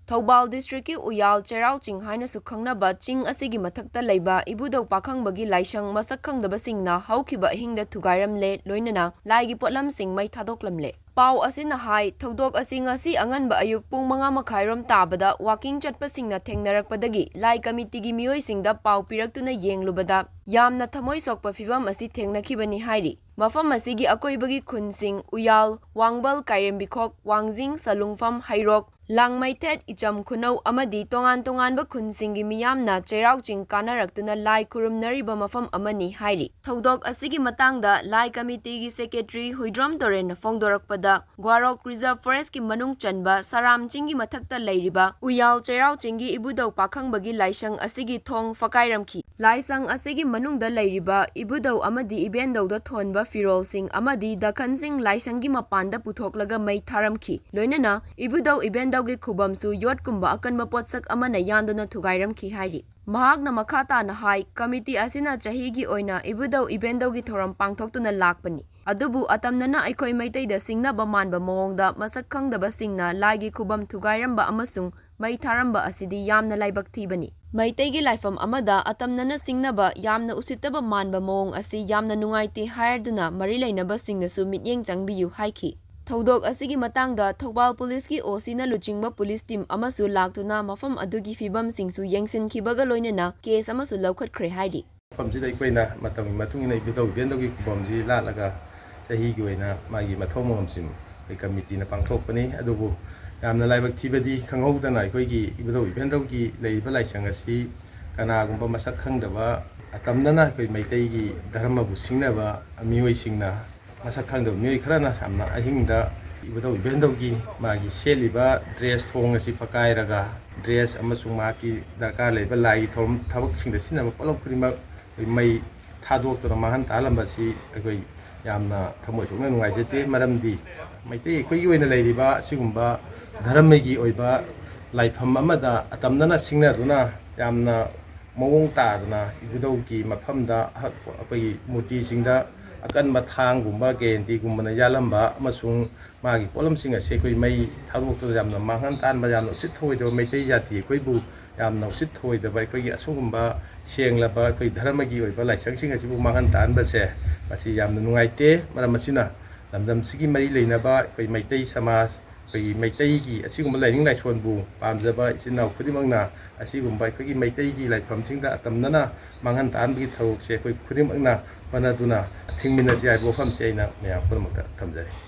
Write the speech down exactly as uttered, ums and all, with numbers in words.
ꯊꯧꯕꯥꯜ ꯗꯤꯁꯇ꯭ꯔꯤꯛꯀꯤ ꯎꯌꯥꯜ ꯆꯩꯔꯥꯎ ꯆꯤꯡ ꯍꯥꯏꯅꯁꯨ ꯈꯪꯅꯕ ꯆꯤꯡ ꯑꯁꯤꯒꯤ ꯃꯊꯛꯇ ꯂꯩꯕ ꯏꯕꯨꯙꯧ ꯄꯥꯈꯪꯕꯒꯤ ꯂꯥꯏꯁꯪ ꯃꯁꯛ ꯈꯪꯗꯕꯁꯤꯡꯅ ꯍꯧꯈꯤꯕ ꯑꯍꯤꯡꯗ ꯊꯨꯒꯥꯏꯔꯝꯂꯦ, ꯂꯣꯏꯅꯅ ꯂꯥꯏꯒꯤ ꯄꯣꯠꯂꯝꯁꯤꯡ ꯃꯩ ꯊꯥꯗꯣꯛꯂꯝꯂꯦ꯫ ꯄꯥꯎ ꯑꯁꯤꯅ ꯍꯥꯏ, ꯊꯧꯗꯣꯛ ꯑꯁꯤ ꯉꯁꯤ ꯑꯉꯟꯕ ꯑꯌꯨꯛ ꯄꯨꯡ ꯃꯉꯥ ꯃꯈꯥꯏꯔꯣꯝ ꯇꯥꯕꯗ ꯋꯥꯀꯤꯡ ꯆꯠꯄꯁꯤꯡꯅ ꯊꯦꯡꯅꯔꯛꯄꯗꯒꯤ ꯂꯥꯏ ꯀꯃꯤꯇꯤꯒꯤ ꯃꯤꯑꯣꯏꯁꯤꯡꯗ ꯄꯥꯎ ꯄꯤꯔꯛꯇꯨꯅ ꯌꯦꯡꯂꯨꯕꯗ ꯌꯥꯝꯅ ꯊꯃꯣꯏ ꯁꯣꯛꯄ ꯐꯤꯚꯝ ꯑꯁꯤ ꯊꯦꯡꯅꯈꯤꯕꯅꯤ ꯍꯥꯏꯔꯤ꯫ ꯃꯐꯝ ꯑꯁꯤꯒꯤ ꯑꯀꯣꯏꯕꯒꯤ ꯈꯨꯟꯁꯤꯡ ꯎꯌꯥꯜ, ꯋꯥꯡꯕꯜ, ꯀꯥꯏꯔꯦꯝꯕꯤꯈꯣꯛ, ꯋꯥꯡꯖꯤꯡ, ꯁꯂꯨꯡꯐꯝ, ꯍꯩꯔꯣꯛ, ꯂꯥꯡꯃꯩꯊꯦꯠ, ꯏꯆꯝ ꯈꯨꯅꯧ ꯑꯃꯗꯤ ꯇꯣꯉꯥꯟ ꯇꯣꯉꯥꯟꯕ ꯈꯨꯟꯁꯤꯡꯒꯤ ꯃꯤꯌꯥꯝꯅ ꯆꯩꯔꯥꯎ ꯆꯤꯡ ꯀꯥꯅꯔꯛꯇꯨꯅ ꯂꯥꯏ ꯈꯨꯔꯨꯝꯅꯔꯤꯕ ꯃꯐꯝ ꯑꯃꯅꯤ ꯍꯥꯏꯔꯤ꯫ ꯊꯧꯗꯣꯛ ꯑꯁꯤꯒꯤ ꯃꯇꯥꯡꯗ ꯂꯥꯏ ꯀꯃꯤꯇꯤꯒꯤ ꯁꯦꯀ꯭ꯔꯦꯇꯔꯤ ꯍꯨꯏꯗ꯭ꯔꯣꯝ ꯇꯣꯔꯦꯟꯅ ꯐꯣꯡꯗꯣꯔꯛꯄꯗ, ꯒ꯭ꯋꯥꯔꯣꯛ ꯔꯤꯖꯔꯚ ꯐꯣꯔꯦꯁ꯭ꯠꯀꯤ ꯃꯅꯨꯡ ꯆꯟꯕ ꯁꯔꯥꯝ ꯆꯤꯡꯒꯤ ꯃꯊꯛꯇ ꯂꯩꯔꯤꯕ ꯎꯌꯥꯜ ꯆꯩꯔꯥꯎ ꯆꯤꯡꯒꯤ ꯏꯕꯨꯙꯧ ꯄꯥꯈꯪꯕꯒꯤ ꯂꯥꯏꯁꯪ ꯑꯁꯤꯒꯤ ꯊꯣꯡ ꯐꯛꯀꯥꯏꯔꯝꯈꯤ꯫ ꯂꯥꯏꯁꯪ ꯑꯁꯤꯒꯤ ꯃꯅꯨꯡꯗ ꯂꯩꯔꯤꯕ ꯏꯕꯨꯙꯧ ꯑꯃꯗꯤ ꯏꯕꯦꯟꯗꯧꯗ ꯊꯣꯟꯕ ꯐꯤꯔꯣꯜꯁꯤꯡ ꯑꯃꯗꯤ ꯗꯈꯟꯁꯤꯡ ꯂꯥꯏꯁꯪꯒꯤ ꯃꯄꯥꯟꯗ ꯄꯨꯊꯣꯛꯂꯒ ꯃꯩ ꯊꯥꯔꯝꯈꯤ꯫ ꯂꯣꯏꯅꯅ ꯏꯕꯨꯙꯧ ꯏꯕꯦꯟꯗꯧꯒꯤ ꯈꯨꯕꯝꯁꯨ ꯌꯣꯠꯀꯨꯝꯕ ꯑꯀꯟꯕ ꯄꯣꯠꯁꯛ ꯑꯃꯅ ꯌꯥꯟꯗꯨꯅ ꯊꯨꯒꯥꯏꯔꯝꯈꯤ ꯍꯥꯏꯔꯤ꯫ ꯃꯍꯥꯛꯅ ꯃꯈꯥ ꯇꯥꯅ ꯍꯥꯏ, ꯀꯃꯤꯇꯤ ꯑꯁꯤꯅ ꯆꯍꯤꯒꯤ ꯑꯣꯏꯅ ꯏꯕꯨꯙꯧ ꯏꯕꯦꯟꯗꯧꯒꯤ ꯊꯧꯔꯝ ꯄꯥꯡꯊꯣꯛꯇꯨꯅ ꯂꯥꯛꯄꯅꯤ꯫ ꯑꯗꯨꯕꯨ ꯑꯇꯝꯅꯅ ꯑꯩꯈꯣꯏ ꯃꯩꯇꯩꯗ ꯁꯤꯡꯅꯕ ꯃꯥꯟꯕ ꯃꯑꯣꯡꯗ ꯃꯁꯛ ꯈꯪꯗꯕꯁꯤꯡꯅ ꯂꯥꯏꯒꯤ ꯈꯨꯕꯝ ꯊꯨꯒꯥꯏꯔꯝꯕ ꯑꯃꯁꯨꯡ ꯃꯩ ꯊꯥꯔꯝꯕ ꯑꯁꯤꯗꯤ ꯌꯥꯝꯅ ꯂꯥꯏꯕꯛ ꯊꯤꯕꯅꯤ꯫ ꯃꯩꯇꯩꯒꯤ ꯂꯥꯏꯐꯝ ꯑꯃꯗ ꯑꯇꯝꯅꯅ ꯁꯤꯡꯅꯕ, ꯌꯥꯝꯅ ꯎꯁꯤꯠꯇꯕ ꯃꯥꯟꯕ ꯃꯑꯣꯡ ꯑꯁꯤ ꯌꯥꯝꯅ ꯅꯨꯡꯉꯥꯏꯇꯦ ꯍꯥꯏꯗꯨꯅ ꯃꯔꯤ ꯂꯩꯅꯕꯁꯤꯡꯅꯁꯨ ꯃꯤꯠꯌꯦꯡ ꯆꯪꯕꯤꯌꯨ ꯍꯥꯏꯈꯤ꯫ ꯊꯧꯗꯣꯛ ꯑꯁꯤꯒꯤ ꯃꯇꯥꯡꯗ ꯊꯧꯕꯥꯜ ꯄꯨꯂꯤꯁꯀꯤ ꯑꯣ ꯁꯤꯅ ꯂꯨꯆꯤꯡꯕ ꯄꯨꯂꯤꯁ ꯇꯤꯝ ꯑꯃꯁꯨ ꯂꯥꯛꯇꯨꯅ ꯃꯐꯝ ꯑꯗꯨꯒꯤ ꯐꯤꯕꯝꯁꯤꯡꯁꯨ ꯌꯦꯡꯁꯤꯟꯈꯤꯕꯒ ꯂꯣꯏꯅꯅ ꯀꯦꯁ ꯑꯃꯁꯨ ꯂꯧꯈꯠꯈ꯭ꯔꯦ ꯍꯥꯏꯔꯤ꯫ ꯃꯐꯝꯁꯤꯗ ꯑꯩꯈꯣꯏꯅ ꯃꯇꯝꯒꯤ ꯃꯇꯨꯡ ꯏꯟꯅ ꯏꯕꯨꯙꯧ ꯏꯕꯦꯟꯗꯧꯒꯤ ꯈꯨꯕꯝꯁꯤ ꯂꯥꯠꯂꯒ ꯆꯍꯤꯒꯤ ꯑꯣꯏꯅ ꯃꯥꯒꯤ ꯃꯊꯧ ꯃꯉꯝꯁꯤꯡ ꯑꯩꯈꯣꯏ ꯀꯃꯤꯇꯤꯅ ꯄꯥꯡꯊꯣꯛꯄꯅꯤ꯫ ꯑꯗꯨꯕꯨ ꯌꯥꯝꯅ ꯂꯥꯏꯕꯛ ꯊꯤꯕꯗꯤ ꯈꯪꯍꯧꯗꯅ ꯑꯩꯈꯣꯏꯒꯤ ꯏꯕꯨꯙꯧ ꯏꯕꯦꯟꯗꯧꯒꯤ ꯂꯩꯔꯤꯕ ꯂꯥꯏꯁꯪ ꯑꯁꯤ ꯀꯅꯥꯒꯨꯝꯕ ꯃꯁꯛ ꯈꯪꯗꯕ ꯑꯇꯝꯅꯅ ꯑꯩꯈꯣꯏ ꯃꯩꯇꯩꯒꯤ ꯙꯔꯃꯕꯨ ꯁꯤꯡꯅꯕ ꯃꯤꯑꯣꯏꯁꯤꯡꯅ, ꯃꯁꯛ ꯈꯪꯗꯕ ꯃꯤꯑꯣꯏ ꯈꯔꯅ ꯌꯥꯝꯅ ꯑꯍꯤꯡꯗ ꯏꯕꯨꯙꯧ ꯏꯕꯦꯟꯗꯧꯒꯤ ꯃꯥꯒꯤ ꯁꯦꯠꯂꯤꯕ ꯗ꯭ꯔꯦꯁ ꯊꯣꯡ ꯑꯁꯤ ꯐꯛꯀꯥꯏꯔꯒ ꯗ꯭ꯔꯦꯁ ꯑꯃꯁꯨꯡ ꯃꯍꯥꯛꯀꯤ ꯗꯔꯀꯥꯔ ꯂꯩꯕ ꯂꯥꯏꯒꯤ ꯊꯧꯔꯝ ꯊꯕꯛꯁꯤꯡꯗ ꯁꯤꯖꯤꯟꯅꯕ ꯄꯣꯠꯂꯝ ꯈꯨꯗꯤꯡꯃꯛ ꯑꯩꯈꯣꯏ ꯃꯩ ꯊꯥꯗꯣꯛꯇꯨꯅ ꯃꯥꯡꯍꯟ ꯇꯥꯛꯍꯜꯂꯝꯕ ꯑꯁꯤ ꯑꯩꯈꯣꯏ ꯌꯥꯝꯅ ꯊꯃꯣꯏ ꯁꯣꯛꯅ ꯅꯨꯡꯉꯥꯏꯖꯗꯦ꯫ ꯃꯔꯝꯗꯤ ꯃꯩꯇꯩ ꯑꯩꯈꯣꯏꯒꯤ ꯑꯣꯏꯅ ꯂꯩꯔꯤꯕ ꯑꯁꯤꯒꯨꯝꯕ ꯙꯔꯃꯒꯤ ꯑꯣꯏꯕ ꯂꯥꯏꯐꯝ ꯑꯃꯗ ꯑꯇꯝꯅꯅ ꯁꯤꯡꯅꯗꯨꯅ ꯌꯥꯝꯅ ꯃꯑꯣꯡ ꯇꯥꯗꯅ ꯏꯕꯨꯙꯧꯒꯤ ꯃꯐꯝꯗ ꯑꯍꯛ-, ꯑꯩꯈꯣꯏꯒꯤ ꯃꯨꯔꯇꯤꯁꯤꯡꯗ ꯑꯀꯟꯕ ꯊꯥꯡꯒꯨꯝꯕ ꯀꯦꯟꯇꯤꯒꯨꯝꯕꯅ ꯌꯥꯜꯂꯝꯕ ꯑꯃꯁꯨꯡ ꯃꯥꯒꯤ ꯄꯣꯠꯂꯝꯁꯤꯡ ꯑꯁꯤ ꯑꯩꯈꯣꯏ ꯃꯩ ꯊꯥꯗꯣꯛꯇꯨꯅ ꯌꯥꯝꯅ ꯃꯥꯡꯍꯟ ꯇꯥꯍꯟꯕ, ꯌꯥꯝꯅ ꯎꯁꯤꯠ ꯊꯑꯣꯏꯗꯕ, ꯃꯩꯇꯩ ꯖꯥꯇꯤ ꯑꯩꯈꯣꯏꯕꯨ ꯌꯥꯝꯅ ꯎꯁꯤꯠ ꯊꯑꯣꯏꯗꯕ, ꯑꯩꯈꯣꯏꯒꯤ ꯑꯁꯤꯒꯨꯝꯕ ꯁꯦꯡꯂꯕ ꯑꯩꯈꯣꯏ ꯙꯔꯃꯒꯤ ꯑꯣꯏꯕ ꯂꯥꯏꯁꯪꯁꯤꯡ ꯑꯁꯤꯕꯨ ꯃꯥꯡꯍꯟ ꯇꯥꯍꯟꯕꯁꯦ, ꯃꯁꯤ ꯌꯥꯝꯅ ꯅꯨꯡꯉꯥꯏꯇꯦ꯫ ꯃꯔꯝ ꯑꯁꯤꯅ ꯂꯝꯗꯝꯁꯤꯒꯤ ꯃꯔꯤ ꯂꯩꯅꯕ ꯑꯩꯈꯣꯏ ꯃꯩꯇꯩ ꯁꯃꯥꯖ, ꯑꯩꯈꯣꯏꯒꯤ ꯃꯩꯇꯩꯒꯤ ꯑꯁꯤꯒꯨꯝꯕ ꯂꯥꯏꯅꯤꯡ ꯂꯥꯏꯁꯣꯟꯕꯨ ꯄꯥꯝꯖꯕ ꯏꯆꯤꯟ ꯏꯅꯥꯎ ꯈꯨꯗꯤꯡꯃꯛꯅ ꯑꯁꯤꯒꯨꯝꯕ ꯑꯩꯈꯣꯏꯒꯤ ꯃꯩꯇꯩꯒꯤ ꯂꯥꯏꯐꯝꯁꯤꯡꯗ ꯑꯇꯝꯅꯅ ꯃꯥꯡꯍꯟ ꯇꯥꯍꯟꯕꯒꯤ ꯊꯕꯛꯁꯦ ꯑꯩꯈꯣꯏ ꯈꯨꯗꯤꯡꯃꯛꯅ ꯍꯣꯠꯅꯗꯨꯅ ꯊꯤꯡꯃꯤꯟꯅꯁꯤ ꯍꯥꯏꯕ ꯋꯥꯐꯝꯁꯦ ꯑꯩꯅ ꯃꯌꯥꯝ ꯄꯨꯝꯅꯃꯛꯇ ꯊꯝꯖꯔꯤ꯫